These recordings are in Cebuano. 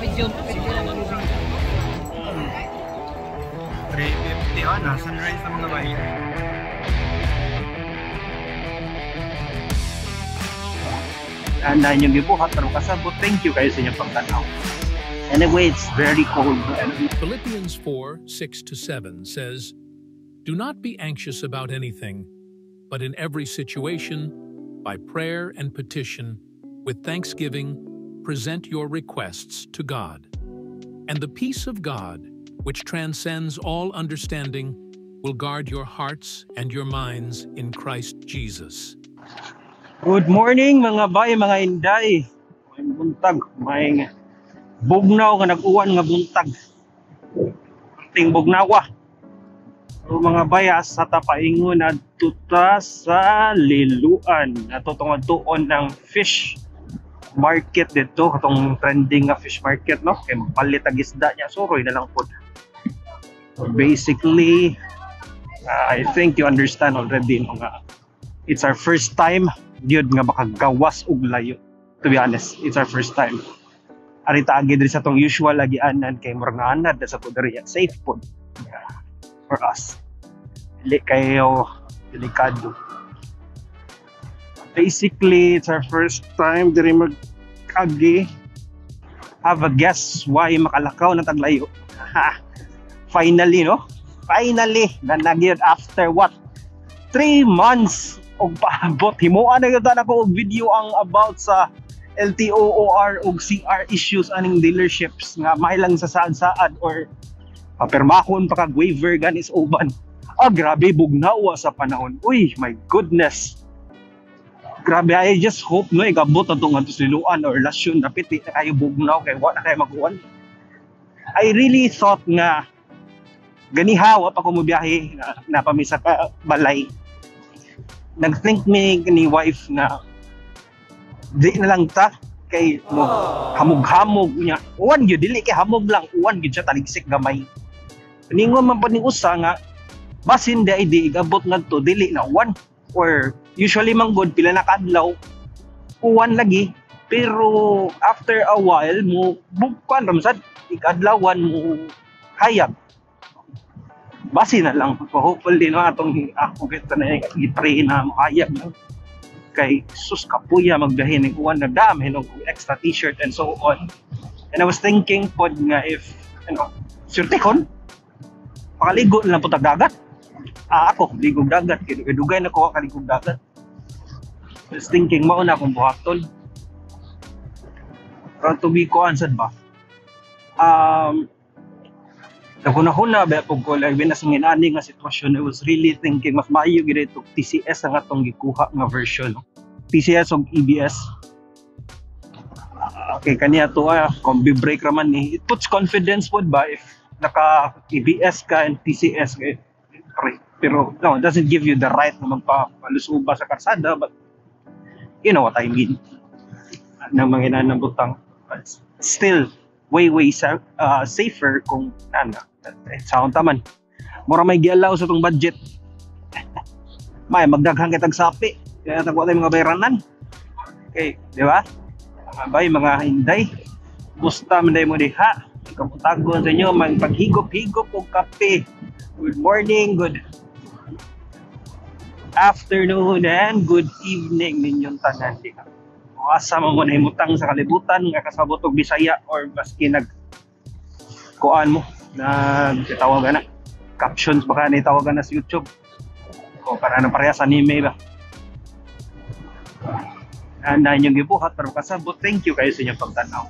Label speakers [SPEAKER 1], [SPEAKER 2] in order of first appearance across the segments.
[SPEAKER 1] Video, video lang moving.
[SPEAKER 2] 3:50 oh, na sunrise sa mga bay. Ana inyong gibuhat pero kasabot. Thank you kayo sa inyong pagtanaw. Anyway, it's very cold.
[SPEAKER 3] Philippians 4:6-7 says, "Do not be anxious about anything, but in every situation, by prayer and petition, with thanksgiving, present your requests to God. And the peace of God, which transcends all understanding, will guard your hearts and your minds in Christ Jesus."
[SPEAKER 2] Good morning, mga bay, mga inday. May buntag, may bugnaw nga nag-uwan nga buntag. Ting bugnawa. So mga bay, sa tapaingon adto ta sa Liloan. Ato tungod tuon ng fish market dito, katong trending nga fish market, no, kay magpalit ang isda niya, suroy na lang pod. So basically, I think you understand already mga it's our first time gyud nga makagawas og layo. To be honest, it's our first time. Ari ta agi diri sa tong usual agianan kay murag naanad na sa to diri, safe pod. Yeah, for us. Dili kayo delikado. Basically, it's our first time diri mag-agi. Have a guess why makalakaw na taglayo. Finally, no? Finally, nanagid after what? 3 months og paabot. Himuan na gyud nako og video ang about sa LTO, OR ug CR issues aning dealerships nga may lang sa saad-saad or papirmahon pa kag waiver gani sa uban. Ah, grabe bugnawa sa panahon. Uy, my goodness. Grabe, I just hope, no, igabot na itong sa Liloan or Lasyon, dapit di na kayo bugnaw kay wa na kayo mag-uwan. I really thought nga ganiha wa pa ko mobiyahe na napami sa balay. Nag-think mi ni wife na di na lang ta kay mo hamog-hamog niya. Uwan gyud, dili kay hamog lang, uwan gyud siya taligsik gamay. Ningon man pa ni usa nga basin di ay di igabot ngadto dili na uwan or usually man good pila na kadlaw uwan lagi, pero after a while mo bugkan ramsad ikadlawan mo hayag. Basi na lang. So hopefully, no, atong ako kita na i-pray na mohayag lang kay sus kapuya magbiyahe ning uwan na dami og extra T-shirt and so on. And I was thinking pod nga if ano surtikon pakaligo na lang po tag dagat. Ah, ako ligog dagat kay dugay na ko kaligog dagat. I was thinking mao na akong buhaton. Pero to be kuan sad ba, naghuna-huna ba pug ko like sa ani nga sitwasyon, I was really thinking mas maayo gyud ito TCS ang atong gikuha nga version, no? TCS og EBS. Ah, okay, kaniya to, ah, combi brake raman ni. It puts confidence pod ba if naka EBS ka and TCS kay pero no, it doesn't give you the right na magpapalusuba sa karsada, but you know what I mean ng mga inanang butang. But still way way safer kung ana eh, sound taman mura may gialaw sa tong budget may magdaghang kitag sapi kaya tagwa tayo mga bayranan. Okay, di ba mga bay, mga hinday? Gusta man day mo diha kamutagon sa inyo mang paghigop-higop og kape. Good morning, good afternoon and good evening ninyong tanan diha. Kung asa man mo nahimutang sa kalibutan nga kasabot og Bisaya or maski nag kuan mo, nagtawag na captions baka ni tawagan na sa YouTube o para na parehas anime ba na inyong gibuhat pero kasabot. Thank you kayo sa inyong pagtanaw.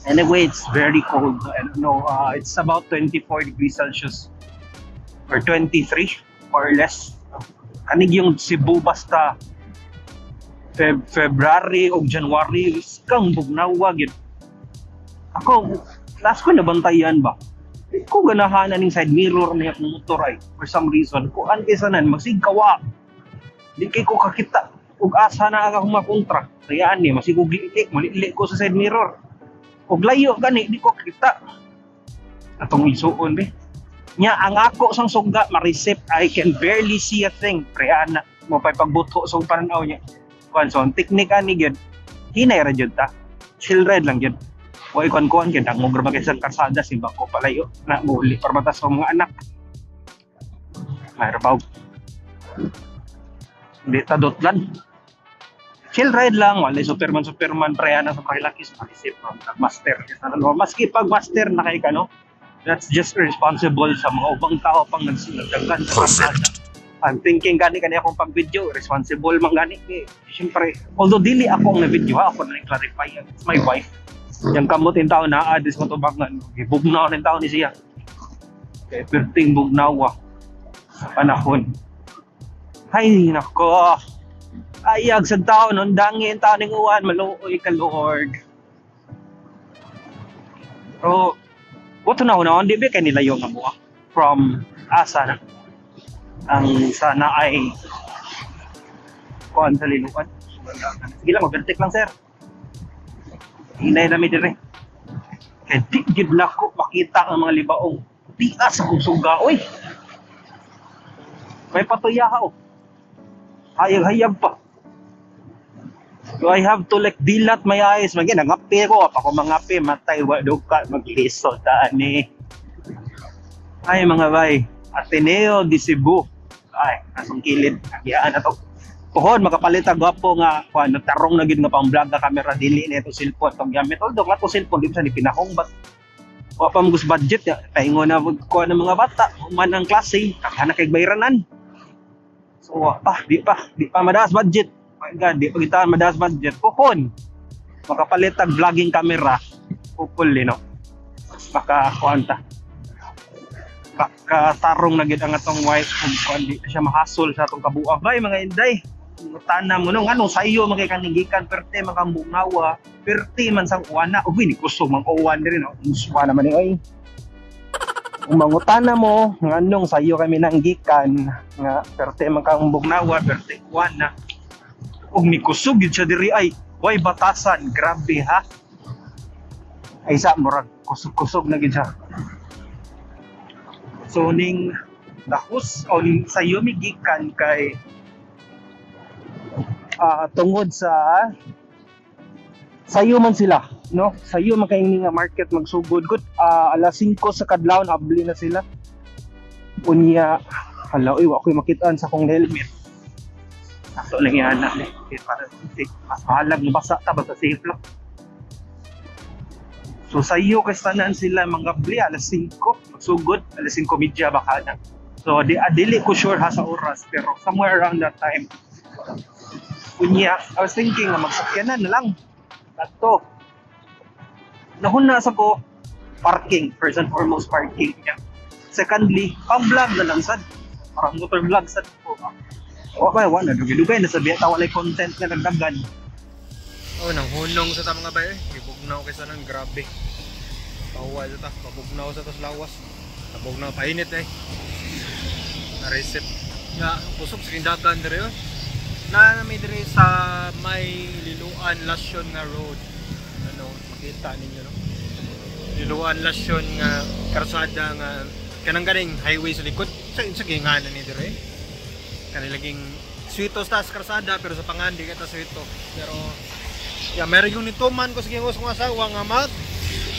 [SPEAKER 2] Anyway, it's very cold. I don't know, it's about 24 degrees Celsius or 23 or less. Kanig yung Cebu basta February o January kang bugnawa gyud. Ako last ko nabantayan ba, di ko ganahan ning side mirror niya akong motor ay for some reason kuan kay sanan masigkawa, di kay ko kakita ug asa na ang akong makontra. Kaya ni masig og lilik malili ko sa side mirror ug layo gani di ko kakita atong isuon be nya ang ako sang sugga marisip. I can barely see a thing pre ana mo pay pagbuto sa pananaw niya kuan. So ang technique ani gyud, hinay ra gyud ta, chill ride lang gyud. Way kuan-kuan kay dangog ra ba kay sa karsada, simba ko palayo na muli para batas sa mga anak. Mayroon hindi ta dotlan. Chill ride lang, walay Superman Superman pre ana sa pakilakis maisip master. Maski pag master na kay ka, no? That's just irresponsible sa mga ubang tao pang nagdaghan sa kalsada. I'm thinking gani kani akong pag-video, responsible man gani eh. Siyempre, although dili ako ang na-video ha, ako na clarify, it's my wife. Yang kamot in tao naa dis matubangan, gibugnaw nin tao ni siya. Kay perting bugnaw sa panahon. Ay nako. Ayag sa tao nun dangin tao ning uwan, maluoy ka Lord. Pero wato na una, di ba kay nilayo nga mo from asa na ang sana ay kuan sa Liloan. Sige lang, overtake lang sir. Hinay na mi dire. Kay di gid nako makita ang mga libaong. Tias akong suga oy. May patuya ha oh. Hayag-hayag pa. So I have to like dilat my eyes. Magin, nangapi ko. Pa ko mangapi, matay, wa duka, maglisod ani. Ay mga bay, Ateneo de Cebu. Ay, asong kilid. Agian na to. Pohon, makapalit ang gwapo nga, kuan, tarong na gid nga pang vlog nga camera, dili na ito cellphone. Itong gamit, although nga to cellphone, di pa sa ni pinakong, but wa pa mo budget, ya. Paingon na kuan ng mga bata, man ang klase, kagana kay bayranan. So, wa pa, di pa madaas budget. My God, di pa kita madaas budget. Pohon, makapalit ang vlogging camera, hopefully, no? Baka kuan ta. Baka tarong na gid ang atong wife kung kuan di siya mahasol sa atong kabuang. Bay mga inday, tana mo no ngano sa iyo mga kaninggikan perte mga bungawa, perte man sang uwana. Uy, ni kusog mang uwan diri no. Uswa naman ni oy. Kung mangutana mo nganong sa iyo kami nanggikan nga perte man kang bugnawa, perte uwana. Ug ni kusog gid siya diri ay, way batasan, grabe ha. Ay sa murag kusog-kusog na gid siya. So ning dahus o ning sayo mi gikan kay tungod sa sayo man sila, no? Sayo man kay nga market magsugod gud alas 5 sa kadlawon abli na sila. Unya hala oy wa koy makitaan sa akong helmet. Ato lang yan ni para mas bahalag mabasa ta basta safe lang. So sayo kay tanan sila mangabli alas 5 magsugod, alas 5:30 baka na. So di dili ko sure ha sa oras pero somewhere around that time. Unya, I was thinking nga magsakyanan na lang. Ato. Nahuna sa ko parking, first and foremost parking. Yeah. Secondly, pang-vlog na lang sad. Parang motor vlog sad ko. Wa ba wala dugay-dugay na sabi ta walay content nga nagdagan.
[SPEAKER 1] Oh, nang hunong sa ta mga bay, gibugnaw kay sanan grabe. Pahuway sa ta, pabugnaw sa tas lawas. Nabugnaw painit eh. Na-reset. Nga kusog sa kindagan dire oh. Na nami dire sa may Liloan Lasyon nga road. Ano, makita ninyo no. Liloan Lasyon nga karsada nga kanang ganing highway sa likod. Sa ginganan ni dire. Kanilaging swito sa taas karsada pero sa pangan di kita swito. Pero yeah, meron yung nituman ko sa gingos kong asawa nga mag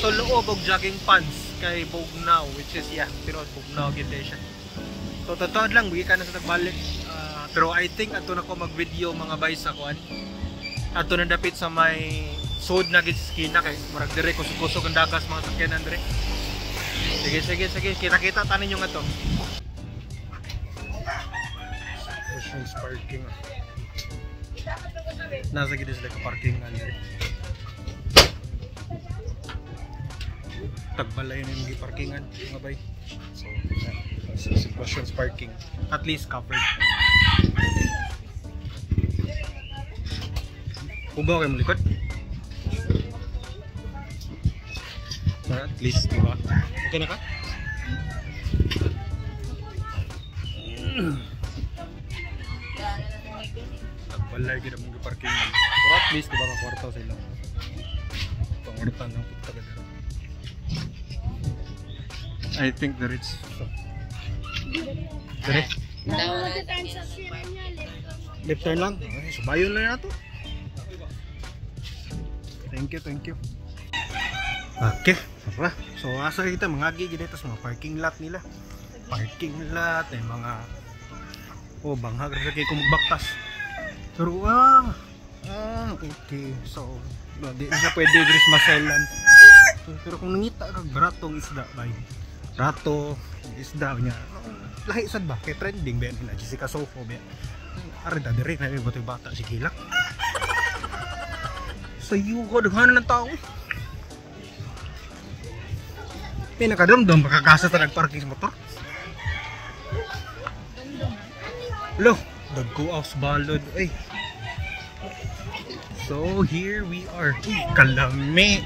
[SPEAKER 1] so loob og jogging pants kay bugnaw, which is yeah, pero bugnaw gid siya. So totoo lang bugi ka na sa tagbalik. Pero I think ato na ko mag-video mga bay sa kuan. Ato na dapit sa may sud na gid sa skina kay murag dire kusog-kusog ang dagas mga sakyanan dire. Sige sige sige, kita-kita tanin yung ato. Ocean's parking. Nasa gid sila ka parking nga dire. Tagbalay na yung parkingan mga bay. So, yeah, parking at least covered. Kubaw kayo malikot. At least, diba? Okay na ka? Tagbalay gid ang mga parkingan. Pero at least, diba, kakwarta sila. Pangwarta ng puta ka dito. I think there is. Dire. Left turn lang. Okay, subayon lang na to. Thank you, thank you. Okay, tara. So asa kita mga agi dito sa mga parking lot nila. Parking lot ay mga oh banghag ra kay kung baktas. Pero okay. So di na siya pwede diri sa maselan. So, pero kung nangita kag baratong isda bay. Rato isda niya. Lahi sad ba kay trending ba nila Jessica Sofo ba. Ari ta diri na butoy bata si Gilak. Sa yugo daghan ng tao. Pinakadumdum makakasa ta nagparking sa motor. Lo, dagko sa balod ay. So here we are. Uy, kalami.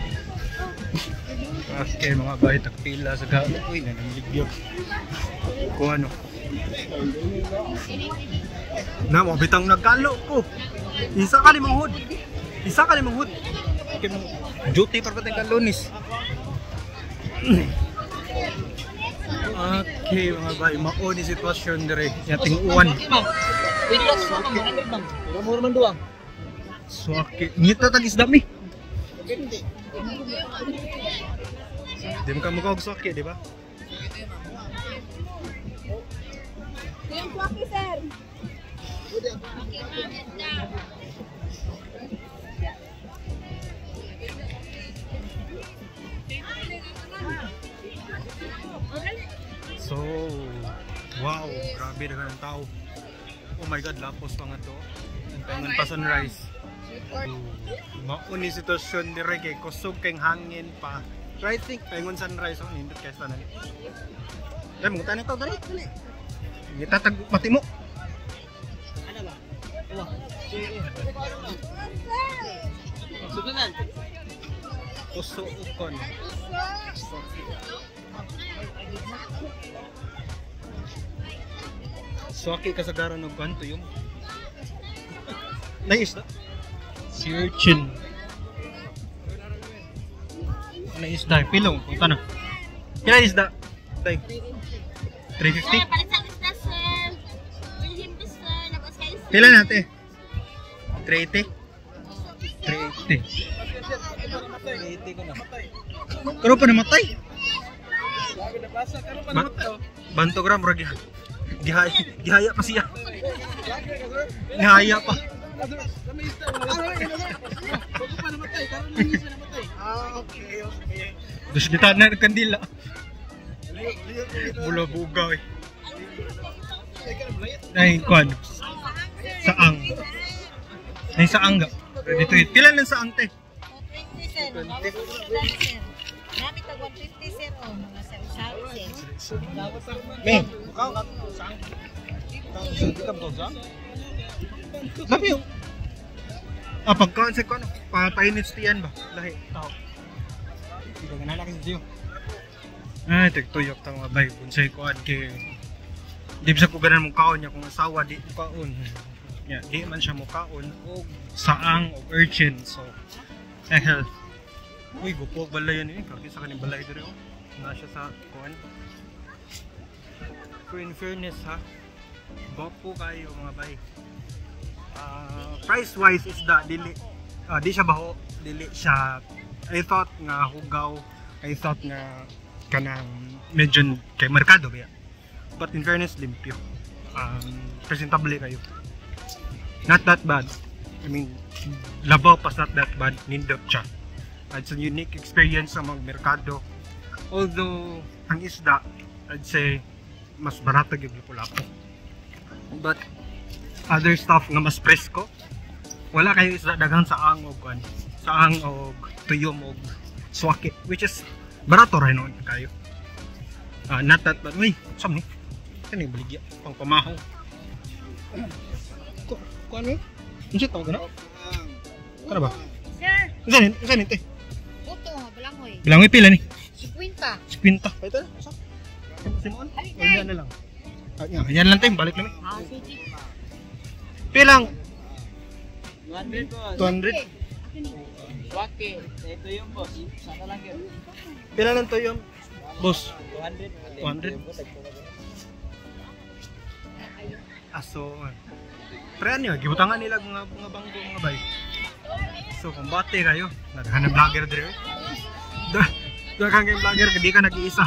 [SPEAKER 1] Okay mga bay, tagpila sa ga. Uy, nanamiligyo. Ko ano. Na mo bitang nagkalo ko. Isa ka limang hood. Isa ka limang hood. Duty para patay ka Lunes. Okay mga bay, mao ni sitwasyon dire. Yating uwan. Swaki. Ngita tag isda mi. Di mo ka mukha og swaki, di ba?
[SPEAKER 4] Yung swaki, sir.
[SPEAKER 1] So, wow, grabe na ng tao. Oh my God, lapos pa nga to. Ang pa sunrise. Mao ni sitwasyon dire kay kusog kay hangin pa. Pero I think paingon sunrise oh, nindot kay sa tanan. Dai mo tanan to dali, dali. Gitatag mati mo.
[SPEAKER 5] Ano ba? Sudunan.
[SPEAKER 1] Kusog ukon. Swaki kasagaran og kanto yung. Nais na. Sea urchin. Nais isda, pilong punta na. Pila isda? Tay. 350.
[SPEAKER 4] Palit sa isda, sir. Himbis, sir. Labas kayo, sir.
[SPEAKER 1] Pila natin? 380. 380. 380 ko na. Karon pa namatay. Banto gram murag gihaya pa siya. Gihaya pa.
[SPEAKER 5] Okay.
[SPEAKER 1] Dus kita na kandila. Bulabuga eh. Ay, kuan. Saang. Ay, saang ga. Ready to eat. Pila lang saang te?
[SPEAKER 4] 20, sir. 20. Gamit tag 150, sir. Oh, mga sari-sari, sir.
[SPEAKER 1] Me, mukaw ka saang. Ikaw ba saang? Sabi yung pagkaon sa kuan, papainit tiyan ba? Lahi, tao. Hindi ka na kasi siyo. Ay, tagtuyok ta mga bay. Unsay kuan kay di bisa ko ganan mong kaon niya kung asawa di mo kaon. Ya, di man siya mo kaon og saang og urchin. So, eh, uy, gupog balay yan eh. Kaki sa kaning balay diri oh. Na siya sa kuan. So in fairness ha, gwapo kayo mga bay. Price wise isda dili di siya baho, dili siya. I thought nga hugaw, I thought nga kanang medyo kay merkado ba. But in fairness, limpyo. Presentable kayo. Not that bad. I mean, labaw pas not that bad. Nindot siya. It's a unique experience sa mga merkado. Although, ang isda, I'd say, mas barato yung Lapu-Lapu. But, other stuff nga mas presko, wala kayo isda daghan saang og kuan. Saang og tuyom og swaki, which is barato rin noon kayo. Not that bad. Uy, saan ni? Kani baligya pang pamahaw. Ko ano? Unsa tawag na? Kana ba?
[SPEAKER 4] Sir,
[SPEAKER 1] Unsa ni te?
[SPEAKER 4] buto, balangoy.
[SPEAKER 1] Bilangoy pila ni?
[SPEAKER 4] 50.
[SPEAKER 1] 50. Ito na. Sa. Simon? O yan na lang. Ah, yan lang tayo, balik namin.
[SPEAKER 4] Ah, sige.
[SPEAKER 1] Pilang
[SPEAKER 5] 200 boss.
[SPEAKER 1] 200.
[SPEAKER 5] Waki. Ito yung boss. Sana lang yun.
[SPEAKER 1] Pila lang to yung boss?
[SPEAKER 5] 200.
[SPEAKER 1] 200. Aso. Pre ano yun, gibutangan nila mga bangko mga bay. So kumbate kayo. Naghanap vlogger dire. Daghang kay vlogger, di ka nag-iisa.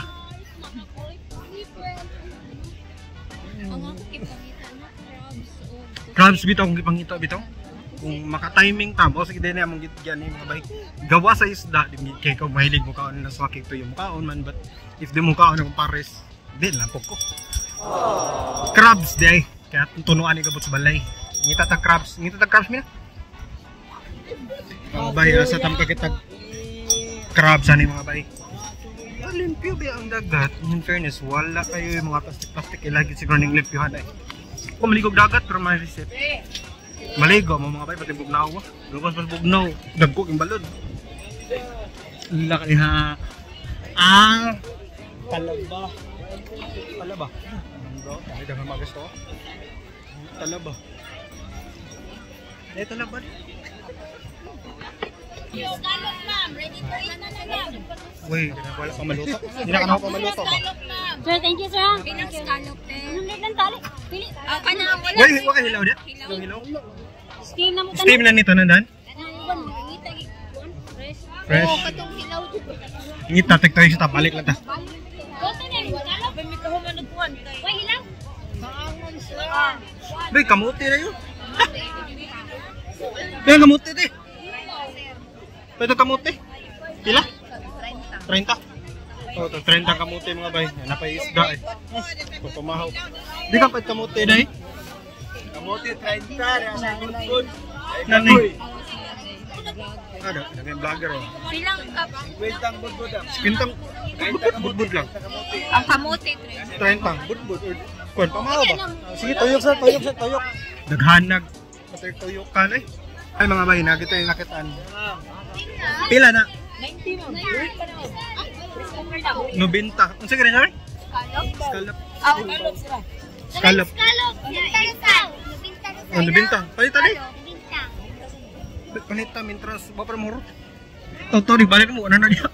[SPEAKER 6] Ang ako kipangita na crabs o
[SPEAKER 1] Crabs bitaw kung gipangita bitaw. Kung maka-timing ta mo sige din among gitgyan ni mga bay. Gawa sa isda di kay ko mahilig mo kaon na swaki tuyo mo kaon man, but if di mo kaon akong pares, di lang po ko. Crabs di ay kaya tunuan ni gabot sa balay. Ngita ta crabs, ngita ta crabs mina. Mga bay asa tam kakitag crabs ani mga bay. Ah, limpyo ba ang dagat? In fairness, wala kayo yung mga plastic-plastic ilagi siguro ning limpyohan ay. Kung maligog dagat pero may reset. Maligo mo mga bay, pati bugnaw mo. Gawas pas bugnaw, dagko yung balod. Laki ha. Ah, talaba. Talaba. Ay, dami mga gusto. Talaba. Eh, talaba din.
[SPEAKER 6] Scallop, ma'am. Ready to eat na na, ma'am.
[SPEAKER 1] Uy, wala pa maluto. Hindi na ka na pa maluto ba?
[SPEAKER 6] Scallop, ma'am.
[SPEAKER 7] Sir, thank you, sir.
[SPEAKER 6] Pinang scallop, eh.
[SPEAKER 7] Anong lang tali? Pili.
[SPEAKER 6] Ah, kanang wala.
[SPEAKER 1] Uy, wala hilaw niya. Hilaw, hilaw.
[SPEAKER 7] Steam na mo tanan.
[SPEAKER 1] Steam na nito nandan.
[SPEAKER 6] Ngita,
[SPEAKER 7] Fresh.
[SPEAKER 1] Fresh.
[SPEAKER 6] Oh, katong hilaw dito.
[SPEAKER 1] Ngita, tigtayo siya ta. Balik lang ta.
[SPEAKER 7] Goto na yung scallop. Why hilaw?
[SPEAKER 1] Uy, kamuti na yun. Kaya kamuti di. Pwede kamuti. Pila? 30. 30. Oh, to 30 kamuti mga bay. Yan na pa isda eh. Kung pamahaw. Di ka pwede kamuti day.
[SPEAKER 5] Kamote 30, nasa good.
[SPEAKER 1] Nanay. Ano, naging vlogger oh.
[SPEAKER 6] Bilang cup.
[SPEAKER 5] Kwentang budbud ah.
[SPEAKER 1] Quintang budbud lang.
[SPEAKER 6] Ang kamote,
[SPEAKER 1] 30 budbud or kuan pamahaw ba? Sige, tuyok sir, tuyok sir, tuyok. Daghanag. Patay tuyok ka na eh. Ay mga bay, nakita yung nakitaan. Pila na?
[SPEAKER 4] 90 ma'am.
[SPEAKER 1] 90. Unsa gani sir?
[SPEAKER 6] Scallop.
[SPEAKER 1] Scallop.
[SPEAKER 4] Scallop sila.
[SPEAKER 1] Scallop.
[SPEAKER 6] Scallop.
[SPEAKER 1] Oh, 90. Palit tadi.
[SPEAKER 6] Nabinta.
[SPEAKER 1] Palit ta mintras ba para muro. Toto di balik mo ano na niya.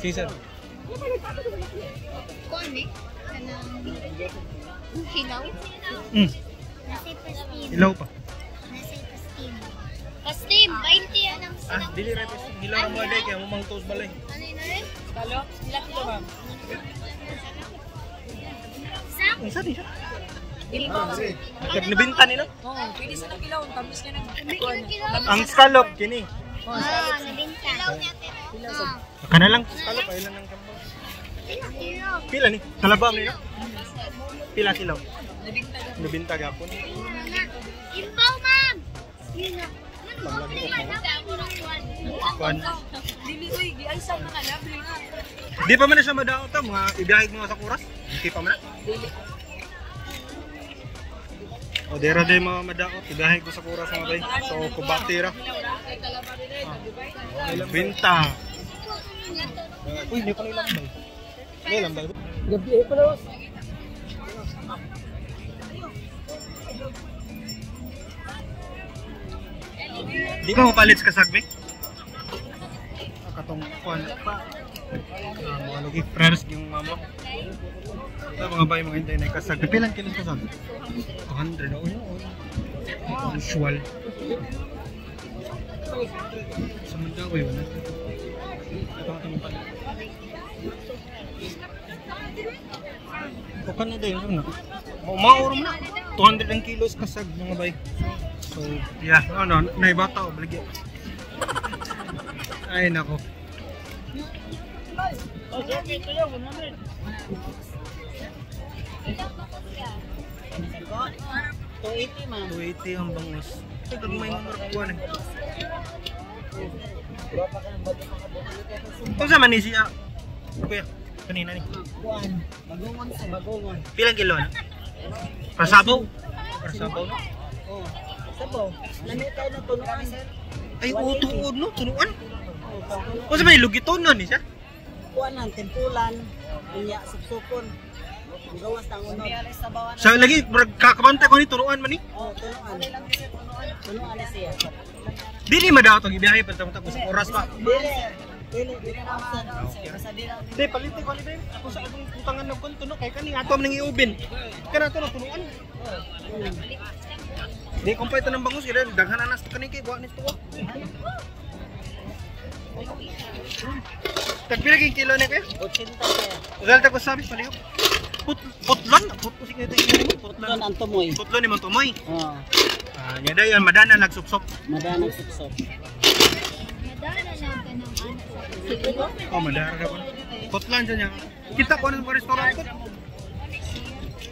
[SPEAKER 1] Sige sir.
[SPEAKER 6] Kuan eh. Kanang hilaw.
[SPEAKER 1] Hilaw pa.
[SPEAKER 6] Pastim, 20 yan ang
[SPEAKER 1] Ah, dili ra pa hilaw ra mo day kaya mo mang toast balay.
[SPEAKER 6] Ano yun na rin?
[SPEAKER 4] Scallop, sila kilo ma'am.
[SPEAKER 1] Unsa di siya?
[SPEAKER 4] Dili ma'am.
[SPEAKER 1] Tag 90 nila.
[SPEAKER 4] Oo, pwede sa kilo, ang tamis niya ng
[SPEAKER 1] Ang scallop kini.
[SPEAKER 6] Ah, nabinta.
[SPEAKER 1] Kana lang scallop ay lang ang kambang. Pila ni? Talaba ni no? Pila kilo? 90 gapon.
[SPEAKER 6] Imbaw, ma'am!
[SPEAKER 1] Kuan.
[SPEAKER 4] Dili oy, giaysan na nga lovely.
[SPEAKER 1] Di pa man na siya madaot ta mga ibiyahe mga sa kuras. Di pa man na.
[SPEAKER 4] Dili.
[SPEAKER 1] O dera di mga madaot ibiyahe ko sa kuras mga bay. So kubati ra. Binta. Uy, hindi pa na ilambay. May lambay.
[SPEAKER 4] Gabi pa na.
[SPEAKER 1] Di ka mapalit sa kasagbe? Katong kuan pa. Mga lagi fresh yung mama. Ito mga bay mga hintay na kasag. Pilang kilos kasag? 200 na uy. Usual. Sa Mandawi wala. Ito ang itong palit. Kukan na din na. Mauro na. 200 ang kilos kasag mga bay. So, yeah, ano, naibata o baligya. Ay, nako.
[SPEAKER 5] Oh, sir, ito yung 100.
[SPEAKER 4] 280 ma'am.
[SPEAKER 1] 280 ang bangus. Ay, gagmay mo marakuan eh. Kung sa man ni siya, kuya, kanina ni.
[SPEAKER 4] Kuan, bagungon sa bagungon.
[SPEAKER 1] Pilang kilo na? Para sabaw? Para sabaw no?
[SPEAKER 4] Oh. Sabaw. Lami tayo na tunuan.
[SPEAKER 1] Ay, oo, tuod no, tunuan. Kung sa may lugiton no ni siya?
[SPEAKER 4] Kuan lang tempulan, unya supsupon. Gawas tang unod.
[SPEAKER 1] Sa lagi, murag kakabantay ko ni tunuan man ni.
[SPEAKER 4] Oh, tunuan. Tunuan na siya.
[SPEAKER 1] Dili madaot ang ibiyahe pa sa oras pa.
[SPEAKER 4] Dili. Dili, dili na sir. Basta dili.
[SPEAKER 1] Di, palite ko ali Ako sa akong utangan ng konto no kay kani ato man nang iubin. Kana to na tunuan. Di kumpay ng bangus kay daghan na nas kani kay wa ni tuwa. Tagpila king kilo ni kuya?
[SPEAKER 5] 80 sir.
[SPEAKER 1] Ugal tag usabi palihog. Putlon, putlo sige ito yung putlon.
[SPEAKER 5] Doon ang tumoy.
[SPEAKER 1] Putlon ni tumoy.
[SPEAKER 5] Oh,
[SPEAKER 1] Ah, nya dayon madana nagsupsop.
[SPEAKER 5] Madanag suksok.
[SPEAKER 6] Madala lang ka ng anak sa kilo.
[SPEAKER 1] Oh, madara ka po. Putlon siya niya. Kita ko ano sa restaurant ko.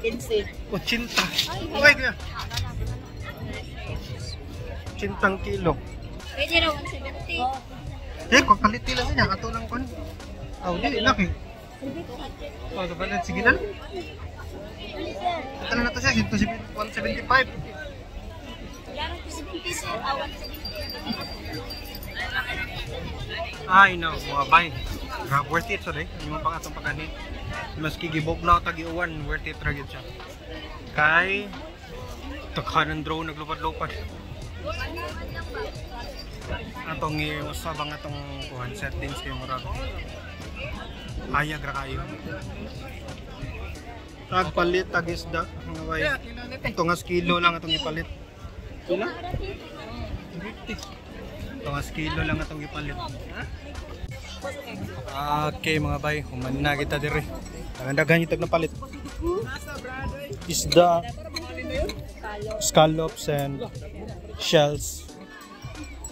[SPEAKER 5] 15.
[SPEAKER 1] 80. Okay kuya. 80 kilo.
[SPEAKER 6] Pwede raw 170.
[SPEAKER 1] Eh, kung kaliti lang niya, ato lang kon. Aw, di laki. Oh, dapat sige na. Ito na to siya, 175.
[SPEAKER 6] Wala raw 270 sir. Ah, 170.
[SPEAKER 1] Ay, no, mga bay. Grabe, worth it, sorry. Ano mo pang atong pagani. Maski gibog na tag-iuwan, worth it ra gyud siya. Kay takhanan drone naglupad-lupad. Atong iusab ang atong kuhan settings kay murag. Ayag ra kayo. Tagpalit tag isda mga bay. Tungas kilo lang atong ipalit. Kilo? 50. Tungas kilo lang atong ipalit. Okay mga bay, human na kita dire. Daghan yung tag napalit. Isda, scallops and shells.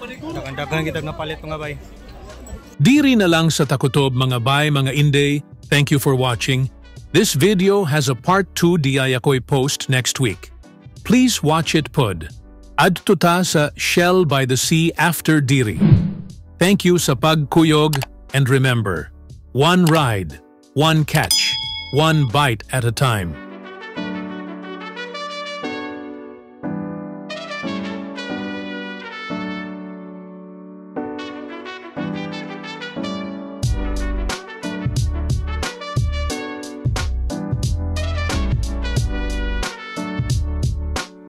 [SPEAKER 1] Daghan-daghan kita napalit mga bay.
[SPEAKER 3] Diri na lang sa takutob, mga bay, mga inday. Thank you for watching. This video has a part 2 diay ako'y post next week. Please watch it pud. Adto ta sa Shell by the Sea after diri. Thank you sa pagkuyog and remember, one ride, one catch, one bite at a time.